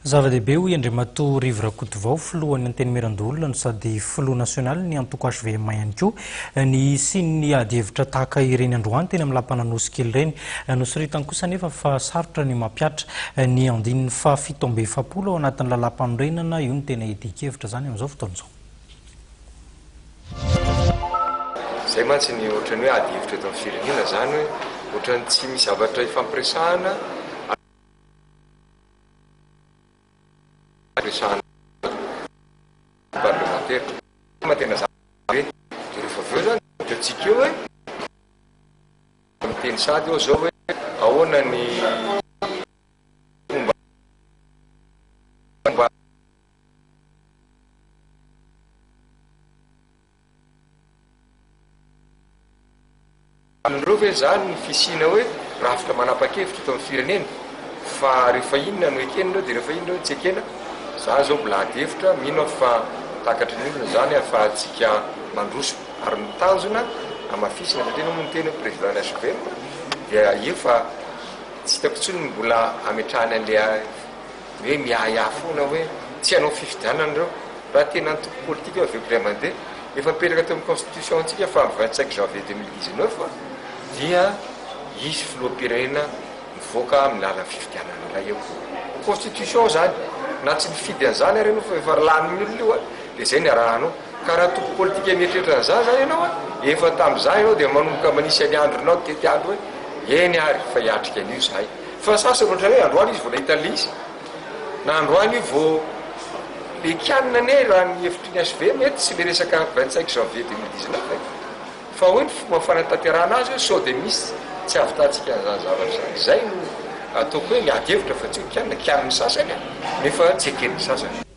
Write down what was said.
Zava-dehibe hoy Andriamatoa Rivo Rakotovao, filohan'ny Antenimierandoholona no sady filoha nasionalin'ny antoko hvm ihany koa, ny hisian'ny adihevitra tahaka ireny androany teny amin'ny lapan'Anosikely ireny. Nosoritany kosa anefa fa sarotra ny mampihatra ny andininy faha 47 ao anatin'ny lalàmpanorenana, io no tena iadian-kevitra izany amin'izao fotoana izao. Izay mantsy ny ohatran'ny hoe adihevitra eto amin'ny firenena izany hoe ohatran'ny tsy misy zavatra ifampiresahana. Resahana parlemantera fa tena zava-dehibe dia rehefa avy eo zany hitantsika eo hoe miteny sady eo zao hoe ahoana ny fomba Amin'ireo ve izany ny fisiana hoe rafitra manapa-kevitra eto amin'ny firenena fa rehefa inona no ekena ireo dia rehefa inona ireo tsy ekena? Za zao mbola ady hevitra, mino aho fa takatry ny olona izany ahafahantsika mandroso ary ny tanjona hamafisina satria ianao moa niteny hoe président ny HVM dia efa tsy hitako intsony ny mbola hametrahany an'ilay hoe miahiahy foana hoe tsy hanao fifidianana ireo raha tena antoko politika io avy eo indray mandeha efa mipetraka teo amin'ny constitution antsika fa amin'ny 25 janvier 2019 dia hisy filoham-pirenena mivoaka amin'ny lalan'ny fifidianana indray eo. Constitution zany na tsy nifidy an'izany ary ianao fa efa lanin'ny olona io dia izay ny arahanao. Ka raha antoko politika mieritreritra an'izany zany ianao efa tamin'izany ianao dia manomboka manisy ny andronao tetiandro hoe eny ary fa hiatrika an'io izahay. Fa sasany ohatran'ny hoe androany izy vao nahita an'ilay izy, na androany io vao le kianina anie raha ny hevitry ny HVM eto tsy le resaka 25 janvier 2019 e! Fa hoe ny fomba fanatanterahana azy hoe sao dia misy tsy ahavitantsika an'izany zavatra izany. Izay no ataoko hoe miady hevitra fa tsy hoe kianina, kianin'ny sasany nefa tsy eken'ny sasany.